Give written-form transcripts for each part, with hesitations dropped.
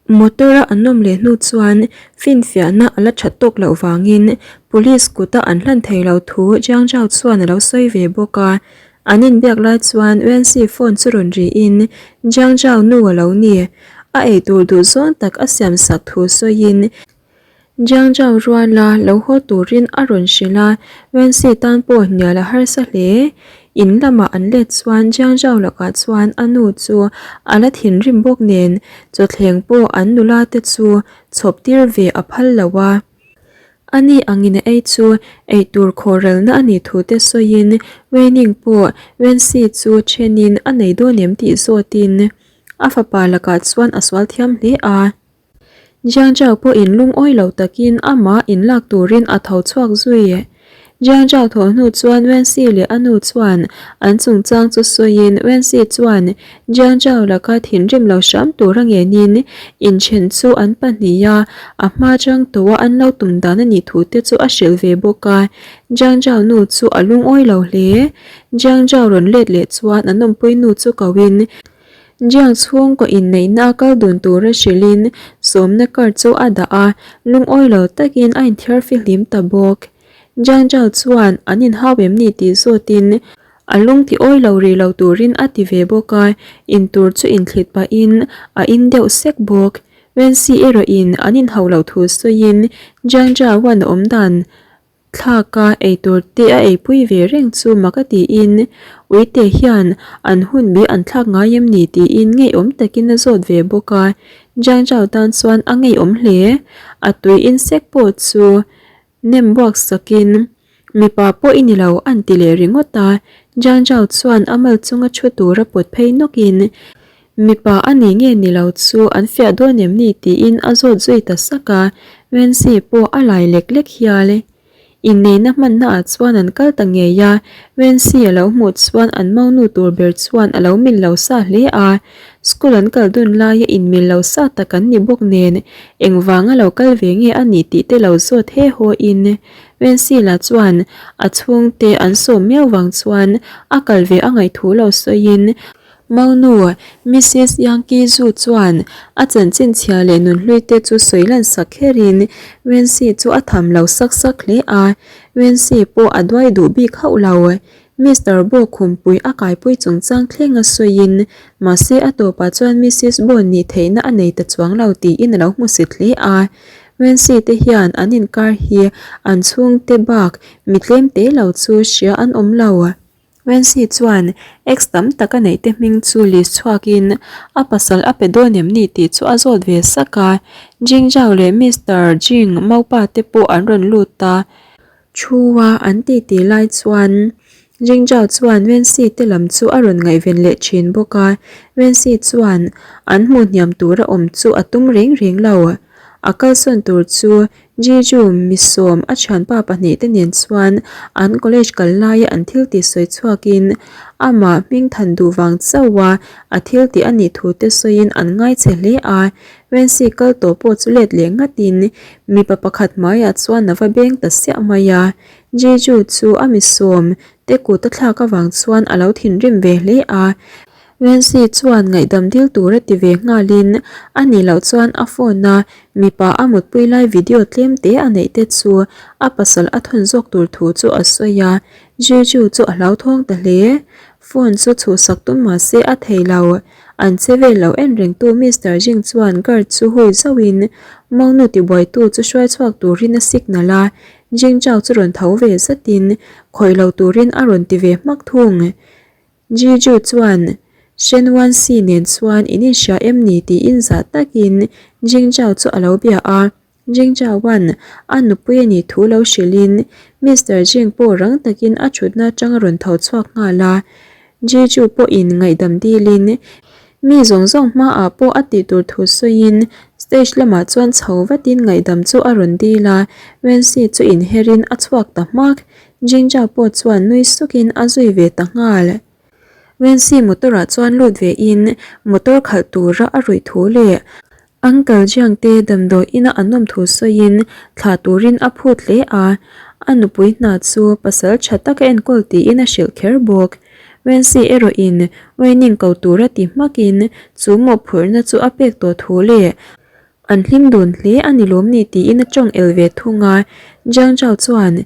Motor-a an awm leh hnu chuan finfiahna a la that tawk loh vangin police kuta an hlan thei lo thu Jiang Zhao chuan a lo sawi ve bawk a. An inbiak lai chuan Wenxi phone chu rawn rihin Jiang Zhao nu a lo ni. A eitur duh zawng tak a siamsak thu sawiin Jiang Zhao ruala lo haw turin a rawn hrilh a, Wenxi tan pawh hnial a harsa hle. In lamah an let chuan Jiang Zhao lakah chuan a nu chu a la thinrim bawk nen chawthleng pawh an nula te chu chhawp tir ve a phal lo a. Ani angin a ei chu eitur khawrelna a nih thu te sawiin Weining pawh Wenxi chu thenin a nei dawn em tih zawtin a fapa lakah chuan a sual thiam hle a. Jiang Zhao pawhin lungawi lo takin amah inlak turin a tho chhuak zui. Jiang Zhao thawh hnu chuan Wenxi leh a nu chuan an chungchang chu sawiin Wenxi chuan Jiang Zhao laka thinrim lo hram tur a ngenin inthen chu an pahnih a, a hma chang tawha an lo tum dan a nih thu te chu a hrilh ve bawk a. Jiang Zhao nu chu a lungawi lo hle. Jiang Zhao rawn let leh chuan an awmpui nu chu koin Jiang chhungkaw inneihna a kal dun tura hrilhin sawmna card chu a dah a, lungawi lo takin a inthiar fihlim ta bawk. Jiang Zhao chuan an inhau em ni tih zawtin a lung ti awi lo rih lo turin a ti ve bawk a, intur chu inthlit pahin a in deuh sek bawk. Wenxi erawhin an inhau loh thu sawiin Jiang Zhao-a'n a awm dan Thlaka eitur te a eipui ve reng chu mak a tiin, Uite hian an hun bi an thlak ngai em ni tiin ngeiawm takin a zawt ve bawk a, Jiang Zhao tan chuan a ngeiawm hle. A tui insek pawh chu nem buak sakin, Mipa pawh i ni lo an ti leh ringawt a, Jiang Zhao chuan a mal chunga thu tura pawt phei nawkin, Mipa a ni nge ni lo chu an fiah dawn em ni tiin a zawt zui ta sak a, Wenxi pawh a lai lek lek hial. Inneihna hmanna ah chuan an kal ta ngei a, Wenxi a lo hmuh chuan an maunu tur ber chuan a lo mil lo sa hle a, school an kal dun laia inmil lo sa tak an ni bawk nen engvanga lo kal ve nge a nih tih te lo zawt he haw in Wenxi lah chuan a chhungte an sawm miau vang chuan a kal ve a ngaihthu lo sawiin Maunu, Misis Yankee Zhu chuan a chanchin chhia leh nunhlui te chu sawi lan sak kherin Wenxi chu a tham lo sak sak hle a, Wenxi pawh a duai duh bik hauh lo. Mister Bo khumpui a kaipui chungchang thleng a sawiin, mahse a tawpah chuan Misis Bo nih theihna a nei ta chuang lo tiin a lo hmusit hle a. Wenxi te hian an inkar hi an chhungte bak mi tlemte lo chu hria an awm lo. Wenxi chuan ex tam tak a neih te hming chu list chhuakin a pasal a pe dawn em ni tih chu a zawt ve sak a. Jing Zhao leh Mister Jing Maupa te pawh an rawn lut a. Thu a an titi lai chuan Jing Zhao chuan Wenxi te lam chu a rawn ngaihven leh thin bawk a. Wenxi chuan an hmuh hniam tura awm chu a tum reng reng lo. A kalsawn tur chu Jeju misawm a thianpa pahnihte nen chuan an college kal laia an thil tih sawi chhuakin amah hming than duh vang chauha a thil tih a nih thu te sawiin an ngaichhe hle a. Wenxi kal tawh pawh chu let leh ngatin mipa pakhat hmaiah chuan a va beng ta siah mai a. Jeju chu a misawm te kut a thlak avang chuan a lo thinrim ve hle a. Wenxi chuan ngaihdam dil tur a ti ve nghalin a nih loh chuan a phone a mipa a mutpui lai video tlem te a neih te chu a pasal a thawn zawk tur thu chu a sawi a, Jeju chu a hlauthawng ta hle. Phone chu chhuhsak tum mah se a thei lo. An che vel lo en rengtu Mister Jing chuan guard chu hui zauhin Mangnu tibuaitu chu hruai chhuak turin a signal a, Jing Chao chu rawn tho ve zatin khawih lo turin a rawn ti ve hmak thung. Jiju chuan Shen Wanxi nen chuan in inhria em ni tiin zah takin Jing Zhao chu a lo bia a. Jing Zhaoan a nupui a nih thu lo hrilhin Mister Jing pawh rang takin a thutna atang a rawn tho chhuak nghal a. Jiju pawhin ngaihdam dilin mi zawng zawng hmaah pawh a tih tur thu sawiin stage lamah chuan chho vatin ngaihdam chu a rawn dil a, Wenxi chu inherin a chhuak ta hmak. Jinja pawh chuan nui sukin a zui ve ta nghal. Wenxi motor ah chuan lut ve in motor khalh tura a ruih thu leh Uncle Jiang te damdawi ina an awm thu sawiin thlah turin a phut hle a, a nupui hna chu pasal tha taka enkawl tiin a hrilh kher bawk. Wenxi erawh in Weining ko tura ti hmakin chu mawhphurhna chu a pek tawh thu leh. An hlim dun hle a ni lawm ni tiin a tawng el ve thung a. Jiang Zhao chuan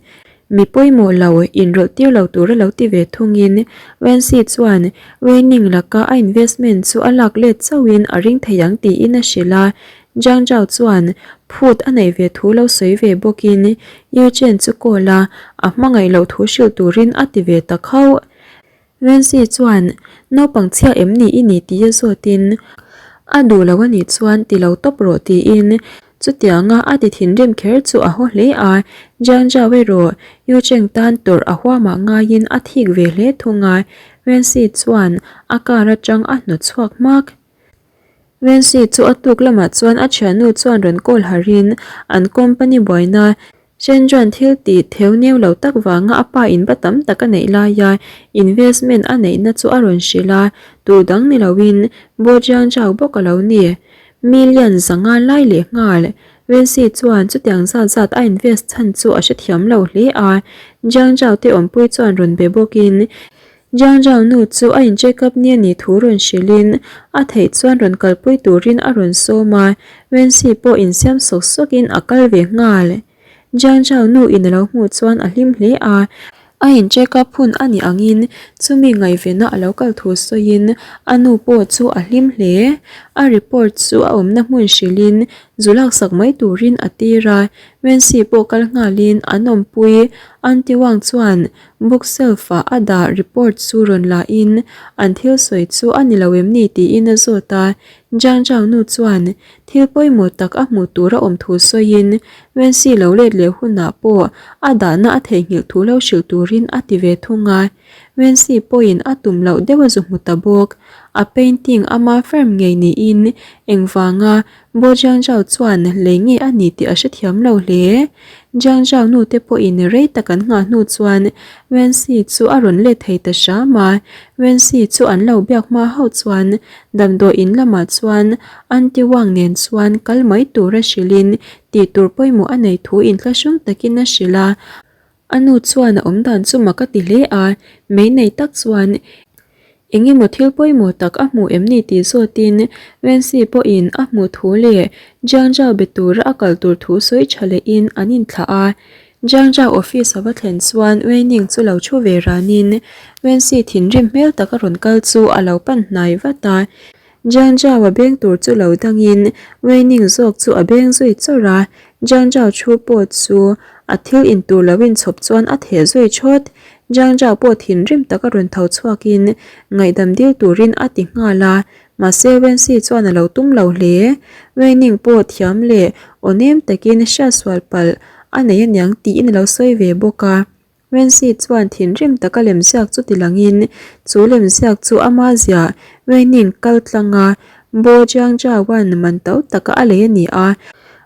mi pawimawh lo inrawlh tir lo tura lo ti ve thungin Wenxi chuan Weining laka a investment chu a lak let chauhin a ring thei ang tiin a hrilh a. Jiang Zhao chuan phut a neih ve thu lo sawi ve bawkin Yu Chen chu call a, a hmangaih loh thu hrilh turin a ti ve ta khauh. Nancy chuan, Naupang chhia em ni i ni tih a zawtin, A duh lo a nih chuan ti lo tawp rawh tiin chutianga a ti thinrim kher chu a haw hle a. Jiang Zhao erawh Yu Cheng tan tawrh a huamah ngaiin a thik ve hle thung a, Nancy chuan a car atang a hnawt chhuak hmak. Nancy chu a tuk lamah chuan a thiannu chuan rawn call harin an company buaina Shenjuan thil tih theu neu lo tak vanga a pa in va tam tak a neih laia investment a neihna chu a rawn hrilh a, tur dang ni loin Bo Jiang Zhao bawk a lo ni. Million zanga lai leh nghal. Wenxi chuan chutiang zat zat a invest chhan chu a hrethiam lo hle a, Jiang Zhao te awmpui chuan rawn be bawkin Jiang Zhao nu chu a in check up ni a nih thu rawn hrilhin a theih chuan rawn kalpui turin a rawn sawm a, Wenxi pawh insiam sawk sawkin a kal ve nghal. Jiang Zhao nu in a lo hmuh chuan a hlim hle a, a in check up hun a nih angin chumi ngaihvena a lo kal thu sawiin a nu pawh chu a hlim hle. A report chu a awmna hmun hrilhin zu laksak mai turin a tir a, Wenxi pawh kal nghalin an awmpui Aunty Wang chuan Bookshelf ah a dah report chu rawn la in an thil sawi chu a ni lo em ni tiin a zawt a, Jiang Zhao nu chuan thil pawimawh tak a hmuh tur a awm thu sawiin Wenxi lo let leh hunah pawh a dahna a theihnghilh thu lo hrilh turin a ti ve thung a, Wenxi pawhin a tum loh deuh a zu hmu ta bawk. A painting ama firm ngei niin engvanga Bo Jiang Zhao chuan lei nge a ni tih a hrethiam lo hle. Jiang Zhao nu te pawhin rei tak an nghah hnu chuan Wenxi chu a rawn let thei ta hram a. Wenxi chu an lo biak hma hauh chuan damdawi in lamah chuan Aunty Wang nen chuan kal mai tura hrilhin tih tur pawimawh a nei thu inthlahrung takin a hrilh a. A nu chuan a awmdan chu mak a ti hle a, mei nei tak chuan eng emaw thil pawimawh tak a hmu em ni tih zawtin Wenxi pawhin a hmuh thu leh Jiang Zhao be tura a kal tur thu sawi tha lehin an inthlah a. Jiang Zhao office a va thlen chuan Wei Ning chu lo thu ve ranin Wenxi thinrim hmel tak a rawn kal chu a lo pan hnai vat a. Jiang Zhao a beng tur chu lo dangin Wei Ning zawk chu a beng zui chawrh a, Jiang Zhao thu pawh chu a thil in tur lo inchhawp chuan a theh zui thawt. Jiang Zhao pawh thinrim taka rawn tho chhuakin ngaihdam dil turin a ti nghal a, mahse Wenxi chuan a lo tum lo hle. Wei Ning pawh thiam leh aw nem takin hriatsual palh a nei aniang tiin a lo sawi ve bawk a. Wenxi chuan thinrim taka lemziak chu ti langin, chu lemziak chu ama zia Weining kal tlanga Bo Jiang Jiawan man to taka a lei a ni a,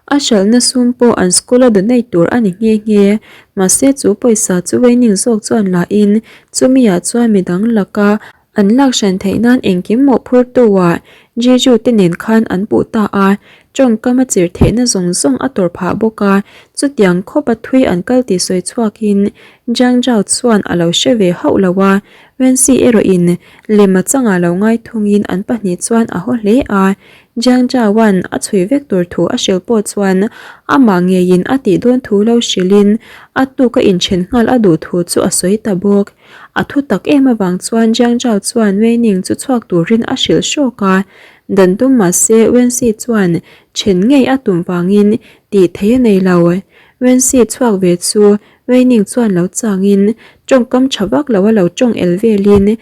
a hralhna sum pawh an school a donate tur a ni nghe nghe. Mahse chu pawisa chu Weining zawk chuan la in, chumi ah chuan midang laka An lak hran theih nan engkim mawhphurtu ah Jiju te nen khan an puh ta a, tawngkam a chirh theihna zawng zawng a tawrh phah bawk a, chutiang khawp a thui an kal tih sawi chhuak in Jiang Zhao chuan a lo hre ve hauh lo a, Wenxi erawh in lem a changah lo ngai thung in an pahnih chuan a haw hle a, Jiang Zhao-a'n a chhui vek tur thu a hrilh pawh chuan amah ngeiin a tih dawn thu lo hrilh in a tuk a inthen nghal a duh thu chu a sawi ta bawk. A thu tak em avang chuan Jiang Zhao chuan Wei Ning chu chhuak turin a hrilh hrawk a, dan tum mah se Wenxi chuan then ngei a tum vangin tih theih a nei lo. Wenxi chhuak ve chu Wei Ning chuan lo changin tawngkam tha vak lo a lo tawng el velin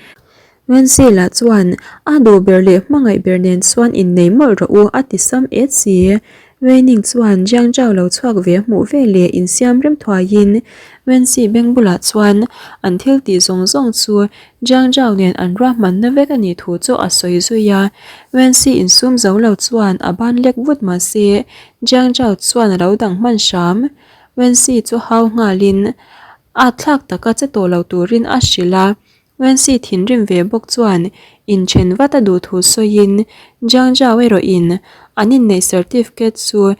Wenxi lah chuan a duh ber leh hmangaih ber nen chuan innei mawlh rawh u a ti sam et si. Weining chuan Jiang Zhao lo chhuak ve hmuh ve leh insiam rem thuaiin Wenxi beng bulah chuan an thil tih zawng zawng chu Jiang Zhao nen an ruahmanna vek a nih thu chu a sawi zui a. Wenxi insum zo lo chuan a ban lek vut mah se Jiang Zhao chuan a lo dang hman hram. Wenxi chu hau nghalin a thlak taka che tawh lo turin a hrilh a. Wenxi thinrim ve bawk chuan inthen vat a duh thu sawiin Jiang Zhao erawhin an inneih certificate chu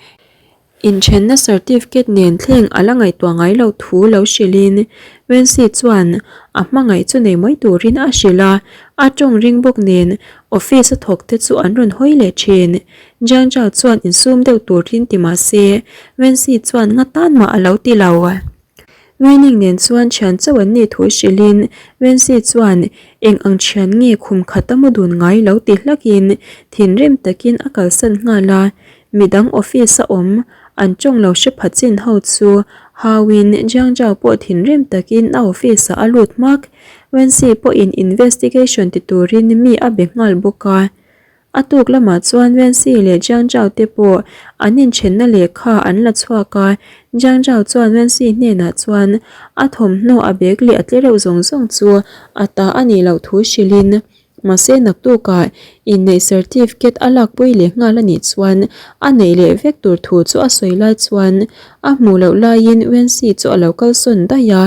Inthenna certificate nen thleng a la ngaihtuah ngai lo thu lo hrilhin Wency chuan a hmangaih chu nei mai turin a hrilh a, a tawng ring bawk nen office a thawk te chu an rawn hawi leh thin. Jiang Zhao chuan insum deuh turin ti mah se Wency chuan nga tan mah a lo ti lo. Weining nen chuan thian chauh an nih thu hrilhin Wency chuan eng ang thian nge khum khat a mu dun ngai lo ti hlakin thinrim takin a kalsan nghal a. Midang office a awm an tawng lo hre pha chin ho chu hauin Jiang Zhao pawh thinrim takin a office ah a lut hmak. Wency pawhin investigation ti turin mi a be nghal bawk a. A tuk lamah chuan Wenxi leh Jiang Zhao te pawh an inthenna lehkha an la chhuak a, Jiang Zhao chuan Wenxi hnenah chuan a thawmhnaw a bag leh a tle reuh zawng zawng chu a ta a nih loh thu hrilhin mahse naktukah inneih certificate a lakpui leh nghal a nih chuan a neih leh vek tur thu chu a sawi lai chuan a hmuh loh laiin Wenxi chu a lo kalsawn daih a.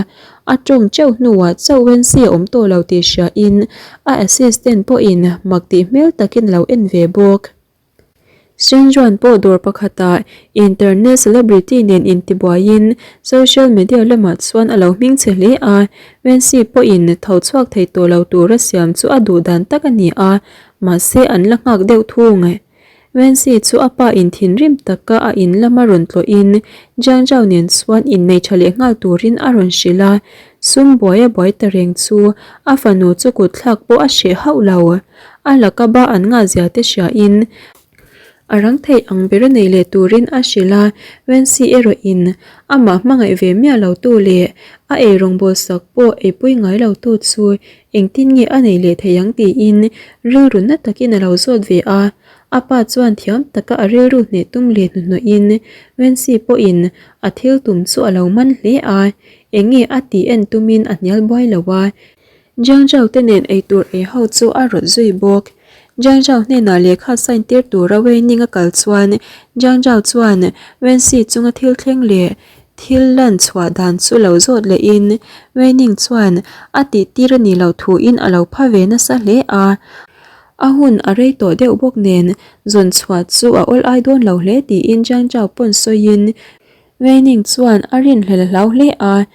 A tawng teuh hnuah chauh Wency a awm tawh lo tih hriain a assistant pawhin mak tih hmel takin a lo en ve bawk. Shenjuan pawh dawr pakhatah internet celebrity nen intibuaiin social media lamah chuan a lo hming che hle a, Wency pawhin tho chhuak thei tawh lo tura siam chu a duh dan tak a ni a, mahse an la nghak deuh thung. Wenxi chu a pa in thinrim taka a in lama rawn tlawhin Jiang Zhao nen chuan innei tha leh nghal turin a rawn hrilh a, sum buai a buai ta reng chu a fanu chu kut thlak pawh a hreh hauh lo. A laka ba an ngah zia te hriain a rang theih ang ber a nei leh turin a hrilh a, Wenxi erawh in amah hmangaih ve miah lo tu leh a eirawngbawl sak pawh eipui ngai lo tu chu Engtin nge a nei leh thei ang tiin rilru na takin a lo zawt ve a, a pa chuan thiam taka a rilru hneh tum leh hnuhnawhin Wency pawhin a thil tum chu a lo man hle a, eng nge a tih en tumin a hnial buai lo a, Jiang Zhao te nen eitur ei ho chu a rawt zui bawk. Jiang Zhao hnenah lehkha sign tir tura Weining a kal chuan Jiang Zhao chuan Wency chunga thil thleng leh Thil lan chhuah dan chu lo zawt lehin Weining chuan a tih tir a nih loh thuin a lo pha ve nasa hle a. A hun a rei tawh deuh bawk nen zawn chhuah chu a awl ai dawn lo hle tiin Jiang Zhao pawn sawiin Weining chuan a rinhlel a hlau hle a.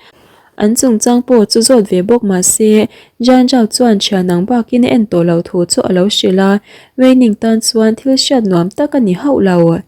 An chungchang pawh chu zawt ve bawk mah se Jiang Zhao chuan thian ang bakin a en tawh loh thu chu a lo hrilh a, Weining tan chuan thil hriat nuam tak a ni hauh lo.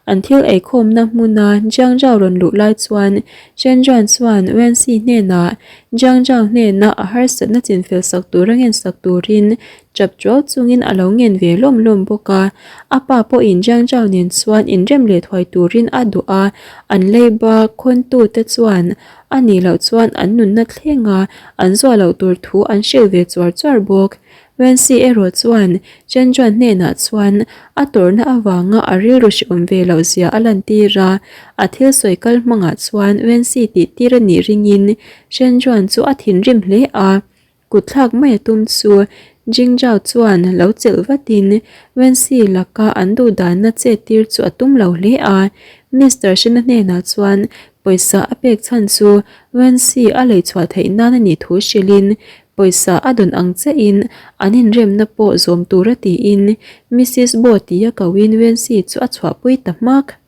An thil eikhawmna hmuna Jiang Zhao rawn luh lai chuan Shen Juan chuan Wenxi hnenah Jiang Zhao hnena a harsatna chinfel sak tura ngen sak turin chap chuau chungin a lo ngen ve lawm lawm bawk a. A pa pawhin Jiang Zhao nen chuan inrem leh thuai turin a duh a, an leiba khawntute chuan a nih loh chuan an nunna thlenga an zuah loh tur thu an hrilh ve chuar chuar bawk. Wenxi erawh chuan Chen Juan hnenah chuan a tawrhna avanga a rilru hrehawm ve loh zia a lantir a, a thil sawi kal hmangah chuan Wenxi tih tir a nih ringin Chen Juan chu a thinrim hle a, kutthlak mai a tum chu Jing Zhao chuan lo chelh vatin Wenxi laka an duhdanna chet tir chu a tum lo hle a, Mister Shena hnenah chuan pawisa a pek chhan chu Wenxi a lei chhuah theih nan a nih thu hrilhin Pawisa a dawn ang chiahin an inremna pawh zawm tura tiin Missis Bo tia koin Wenxi chu a chhuahpui ta hmak.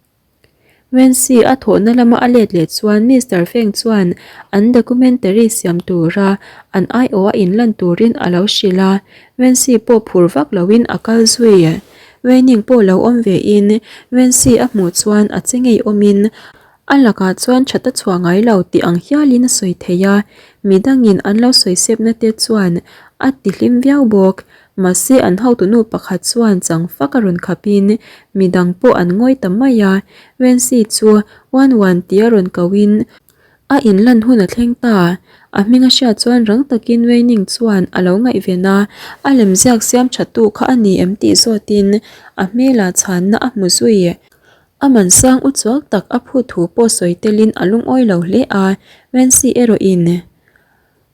Wenxi a thawhna lama a let leh chuan Mister Feng chuan an documentary siam tura an aiawha inlan turin a lo hrilh a, Wenxi pawh phur vak loin a kal zui. Weining pawh lo awm vein Wenxi a hmuh chuan a che ngei awmin A lakah chuan that a chhuah ngai lo tih ang hialin a sawi thei a, midangin an lo sawi sepna te chuan a ti hlim viau bawk. Mahse an hotunu pakhat chuan chang fak a rawn khapin midang pawh an ngawi ta mai a, Wenxi chu Wan Wan tia rawn kohin a inlan hun a thleng ta. A hming a hriat chuan rang takin Weining chuan a lo ngaihven a, a lemziak siam thattu kha a ni em tih zawtin a hmelah chhanna a hmu zui. A man sang u chuak tak a phut thu pawh sawi telin a lungawi lo hle a, Wenxi erawhin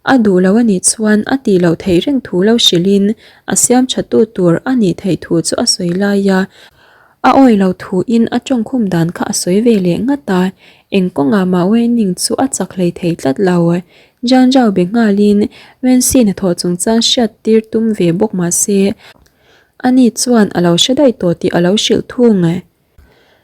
a duh lo a nih chuan a tih loh theih reng thu lo hrilhin a siam tha tu tur a nih theih thu chu a sawi lai a, a awi lo thuin a tawngkhum dan kha a sawi ve leh ngat a, eng kawngah mah Weining chu a chak hlei thei tlat lo. Jiang Zhao be nghalin Wenxi hnathawh chungchang hriat tir tum ve bawk mah se, Ani chuan a lo hre daih tawh tih a lo hrilh thung.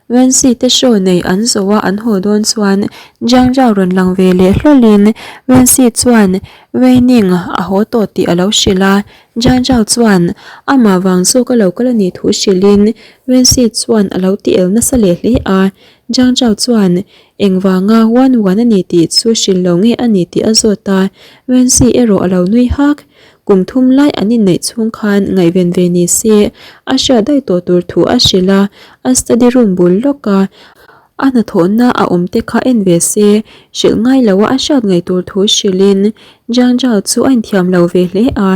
Wenxi te show nei an zo a an haw dawn chuan Jiang Zhao rawn lang ve leh hlawlhin Wenxi chuan Wei Ning a haw tawh tih a lo hrilh a, Jiang Zhao chuan amah vang zawk a lo kal a nih thu hrilhin Wenxi chuan a lo ti el nasa leh hle a, Jiang Zhao chuan engvanga Wan Wan a ni tih chu hrilh lo nge a ni tih a zawt a, Wenxi erawh a lo nui hak. Kum thum lai an inneih chhung khan ngaihven ve ni se a hriat daih tawh tur thu a hrilh a, a study room bul lawk a, a hnathawhna a awm te kha en ve se hrilh ngai lo a a hriat ngaih tur thu hrilhin Jiang Zhao chu a inthiam lo ve hle a,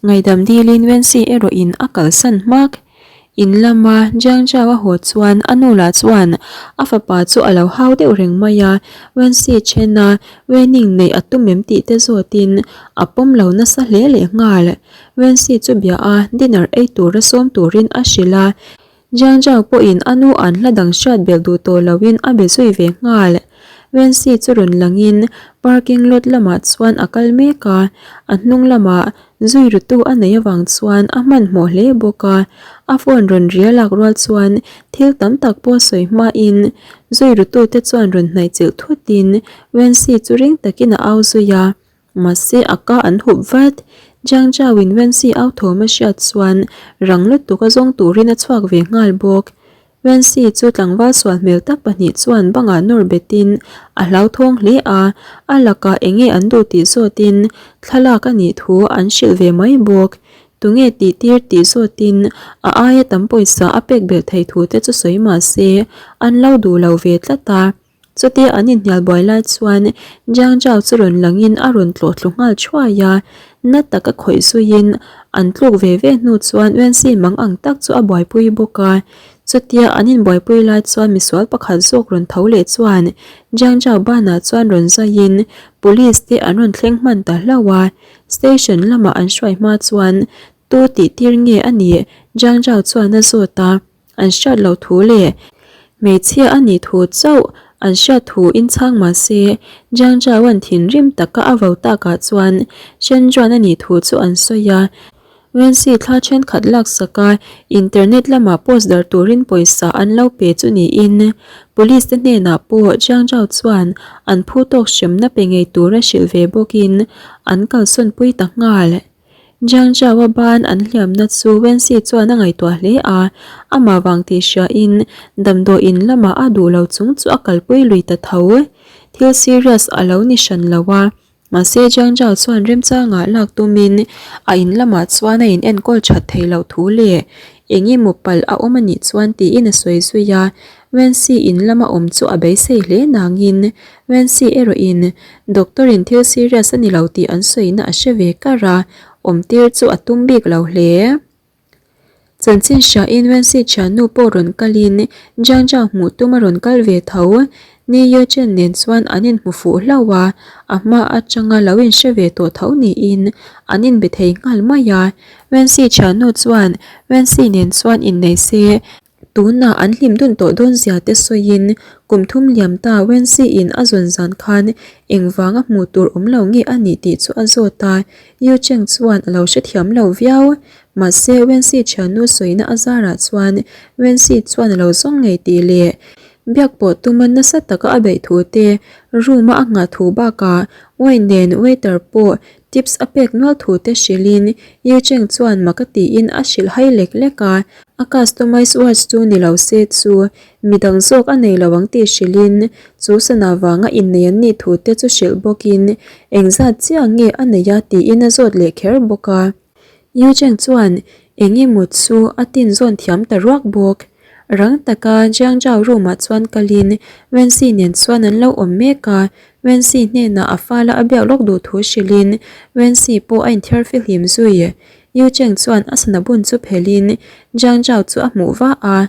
ngaihdam dilin Wenxi erawh in a kalsan hmak. In lama Jiang Zhao a haw chuan a nu lah chuan a fapa chu a lo hau deuh reng mai a, Wenxi thena Wening neih a tum em tih te zawtin a pawm lo nasa hle leh nghal. Wenxi chu bia a dinner ei tura sawm turin a hrilh a, Jiang Zhao pawhin a nu an hla dang hriat belh duh tawh loin a be zui ve nghal. Wenxi chu rawn langin parking lot lamah chuan a kal mek a, a hnung lamah Zui rutu a neih avang chuan a hmanhmawh hle bawk a, a phone rawn ria lak rual chuan thil tam tak pawh sawi hmain zui rutute chuan rawn hnaih chilh thutin Wenxi chu ring takin a au zui a, mahse a ka an hup vat. Jiang Zhao-in Wenxi au thawm a hriat chuan rang lutuk a zawng turin a chhuak ve nghal bawk. Wenxi chu tlangval sual hmel tak pahnih chuan bangah nawr betin a hlauthawng hle a, a lakah enge an duh tih zawtin thlalak a nih thu an hrilh ve mai bawk. Tunge tih tir tih zawtin a aia tam pawisa a pek belh thei thu te chu sawi mah se an lo duh lo ve tlat a. Chutia an inhnial buai lai chuan Jiang Zhao chu rawn langin a rawn tlawh thlu nghal thuai a, na taka khawih zuiin an tluk ve ve hnu chuan Wenxi mang ang tak chu a buaipui bawk a. Chutia an inbuaipui lai chuan misual pakhat zawk rawn tho leh chuan Jiang Zhao banah chuan rawn zaiin police te an rawn thleng hman ta hlauh a, station lamah an hruai hma chuan tu tih tir nge a nih Jiang Zhao chuan a zawt a. An hriat loh thu leh hmeichhia a nih thu chauh an hriat thu in chhang mah se, Jiang Zhaoan thinrim taka a vo takah chuan Shen Juan a nih thu chu an sawi a. Wenxi thla thenkhat laksak a internet lamah post darh turin pawisa an lo pe chu niin police te hnenah pawh Jiang Zhao chuan an phu tawk hremna pe ngei tura hrilh ve bawkin an kalsawnpui ta nghal. Jiang Zhao-a ban an hliamna chu Wenxi chuan a ngaihtuah hle a, amah vang tih hriain damdawiin lamah a duh lo chung chu a kalpui lui ta tho. Thil serious a lo ni hran lo a, mahse Jiang Zhao chuan remchangah lak tumin a in lamah chuan a in enkawl that thei loh thu leh eng emaw palh a awm a nih chuan tiin a sawi zui a, Wenxi in lama awm chu a beisei hle nangin Wenxi erawhin Doctor in thil serious a ni lo tih an sawina a hre ve kar a, awm tir chu a tum bik lo hle. Chanchin hriain Wenxi thiannu pawh rawn kalin Jiang Zhao hmuh tum a rawn kal ve tho. Ni Ye Chen nen chuan an inhmu fuh hlauh a, a hma atanga lo inhre ve tawh tho niin an inbe thei nghal mai a. Wenxi thiannu chuan Wenxi nen chuan innei se Tunah an hlim dun tawh dawn zia te sawiin kum thum liam ta Wenxi in a zawn zan khan engvang a hmuh tur awm lo nge a nih tih chu a zawt a, Yu Cheng chuan a lo hrethiam lo viau. Mahse Wenxi thiannu sawina a zarah chuan Wenxi chuan a lo zawng ngei tih leh biak pawh tuma nasa taka a beih thu te, room a a nghah thu bakah wine nen waiter pawh tips a pek nual thu te hrilhin Yu Cheng chuan mak a tiin a hrilh hai lek lek a. A customize watch chu ni lo se chu midang zawk a nei lo ang tih hrilhin chu sana vanga innei an nih thu te chu hrilh bawkin engzat chiah nge a nei a tiin a zawt leh kher bawk a. Yu Cheng chuan eng emaw chu a tin zawn thiam ta ruak bawk. Rang taka Jiang Zhao room ah chuan kalin Wenxi nen chuan an lo awm mek a, Wenxi hnenah a fala a biak lawk duh thu hrilhin Wenxi pawh a inthiar fihlim zui. Yu Cheng chuan a sana bun chu phelhin Jiang Zhao chu a hmuh va a,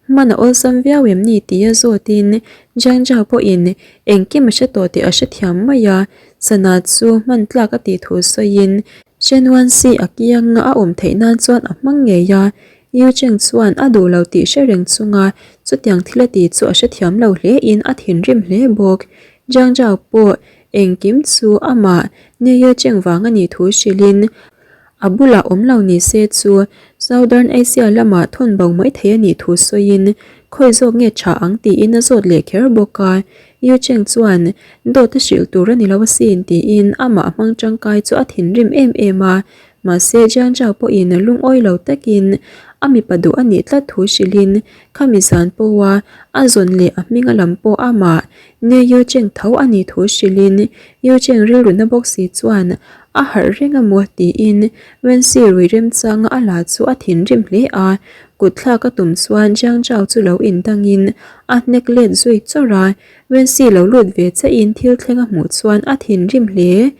Hman a awlsam viau em ni? tia zawtin Jiang Zhao pawhin engkim a hre tawh tih a hrethiam mai a, sana chu hman tlak a tih thu sawiin Shen Wanxi a kianga a awm theih nan chuan a hmang ngei a, Yu Cheng chuan a duh lo tih hre reng chunga chutiang thil a ti chu a hrethiam lo hlein a thinrim hle bawk. Jiang Zhao pawh engkim chu amah Ni Yu Cheng vang a nih thu hrilhin. A bulah awm lo ni se chu Southern Asia lamah thawn bo mai thei a nih thu sawiin khawi zawk nge tha ang tiin a zawt leh kher bawk a. Yu Cheng chuan dawt a hrilh tur a ni lo asin tiin amah a hmang tangkai chu a thinrim em em a. Mahse Jiang Zhao pawhin lungawi lo takin a mipa duh a nih tlat thu hrilhin khami zan pawha a zawn leh a hming a lam pawh amah Ne Yu Cheng tho a nih thu hrilhin Yu Cheng rilru na bawk si chuan a harh reng a maw tiin Wenxi rui remchanga a la chu a thinrim hle a, kut thlak a tum chuan Jiang Zhao chu lo indangin a hnek let zui chawrh a, Wenxi lo lut ve chiahin thil thleng a hmuh chuan a thinrim hle.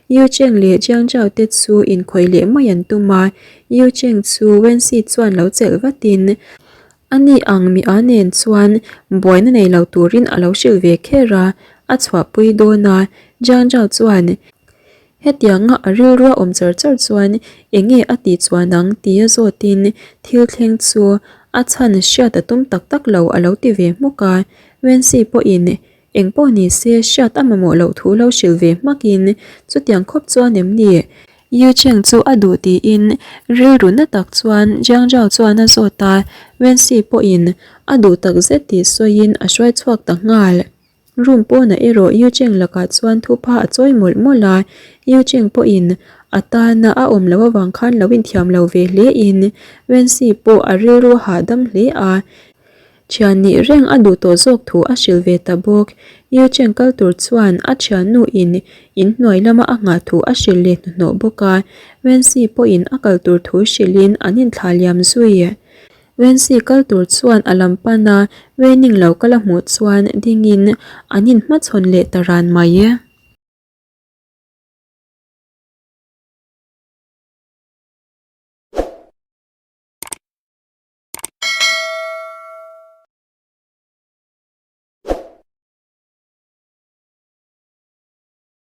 Yu Cheng leh Jiang Zhao te chu inkhawih leh mai an tum a, Yu Cheng chu Wenxi chuan lo chelh vatin A ni ang mi a nen chuan buaina nei lo turin a lo hrilh ve kher a, a chhuahpui dawn a, Jiang Zhao chuan hetianga a rilrua awm char char chuan eng nge a tih chuan ang tia zawtin thil thleng chu a chhan hriat a tum tak tak lo a lo ti ve hmuk a, Wenxi pawhin eng pawh ni se hriat a mamawh loh thu lo hrilh ve hmakin chutiang khawp chuan em ni Yu Cheng chu a duh tiin rilru na tak chuan Jiang Zhao chuan a zawt a, Wenxi pawhin a duh tak zet tih sawiin a hruai chhuak ta nghal. Room pawnah erawh Yu Cheng lakah chuan thupha a chawi mawlh mawlh a, Yu Cheng pawhin a tana a awm loh avang khan lo inthiam lo ve hle in Wenxi pawh a rilru a hahdam hle a. Thian nih reng a duh tawh zawk thu a hrilh ve ta bawk. Yu Cheng kal tur chuan a thiannu in inhnuai lama a nghah thu a hrilh leh hnuhnawh bawk a. Wenxi pawhin a kal tur thu hrilhin an inthlah liam zui. Wenxi kal tur chuan a lam pan a, Wening lo kal a hmuh chuan dingin an inhmachhawn leh ta ran mai.